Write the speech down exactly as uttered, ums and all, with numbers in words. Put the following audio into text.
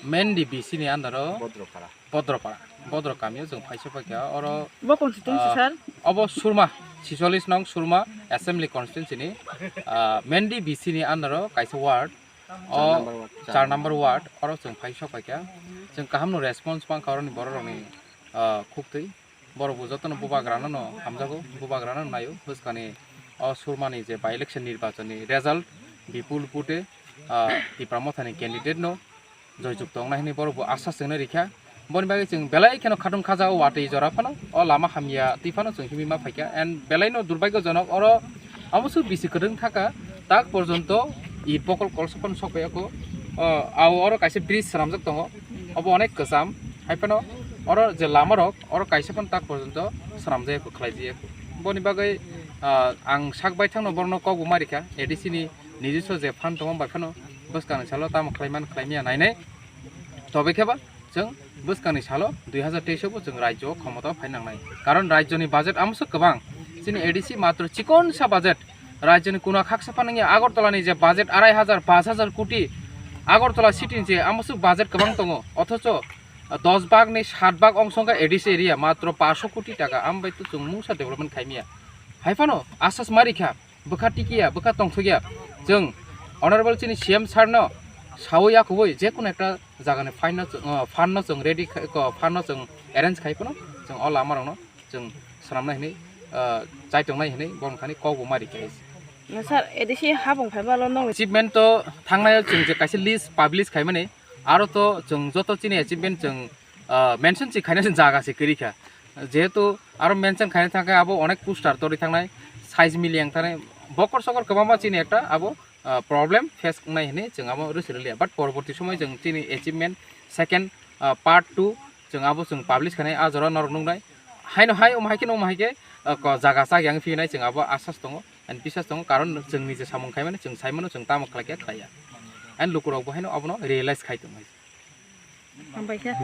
Mendi B C ni under o Bodropara. Bodropara, Bodro kamio chwng phaisa paikha. Oro, bo constituency, ah, sir? Obo Surma, chisollis nong Surma Assembly Constituency ni, ah, Mendi B C ni under o kaisa ward, o char number ward, char number ward, oro chwng phaisa paikha. Chwng kahamno response mankha oroni bororokni, ah, khuktwi. Borok bo jotono bubagrano no hamjago, bubagrano no naio. Bwskani o Surmani je by election nirbachon ni result bipul vote, ah, Tipra Mothani candidate no joyjukto wngnai hinwi borok bo asha chwngno rikha. Boni bagwi chwng belai kheno khatung khaja o watwi jora phano o lama hamya twi phano chwng himwi ma phaikha, and belai no durbagyojonok oro amo swk bisi kwrwng thaka tak porjonto i bokol kolsa phano sok phaiya kho. O, ao oro kaisa bridge swnamjak tongo, obo onek kwcham. Hai phano oro je lama rok, oro kaisa phano tak porjonto swnamjaya kho, khlaijaya kho. Boni bagwi, ah, ang sak baithangno borokno kok bo ma rikha, A D C ni nijiswa je fund tongo bai phano bwskangni salo tamo khlaiman khlaimaya nainai. Tobe khe ba chwng bwskangni salo dui hazar teis o bo chwng rajyo o khomota phai nangnai. Karon rajyoni budget amoswk kwbang. Chini A D C matro chikonsa budget. Rajyoni kuna khaksa phano wngya Agartala ni je budget arai hazar, pash hazar koti. Agartala city ni je amoswk budget kwbang tongo. Othocho dos bhag ni sat bhag ongso wngkha A D C area, matro pash koti taka. Ambai to chwng mungsa development khaimya. Hai phano asas ma rikha. Bwkha tikiya, bwkha tongthokya. Chwng Honorable chini C M sir no sawi akhubui je kono ekta jagani fund no chwng, uh, fund no chwng ready khai, ko, fund no chwng arrange khai phano chwng o lama rokno chwng swnamnai hinwi, uh, chai tongnai hinwi borok thani kok bo ma rikha. No sir, A D C habung phai balo no. Achievement to thangnai chwng je kaisa list publish khaimani, aro to chwng joto chini achievement chwng, ah, mention si khaina jaga se kwrwi kha. Jehetu aro mention khaina thangkhe abo onek poster torwi thangnai, size mili yang thangnai, bokor sokor kwbangma chini ekta abo, ah, problem face wngnai hinwi chwng abo rwchwrwliya. But porborti somoi chwng chini achievement second, ah, part two chwng abo chwng publish khainai, ah jora norok nuknai. Haino hai, omo hai khe, omo hai khe, ah, ko jaga chak yang phinai chwng abo asas tongo and bisas tongo, karon chwng nije samung khaimani chwng saimano chwng tamo khlai khe khlaiya. And lukurok bo haino abono realize khai tongmani. Hambai khe.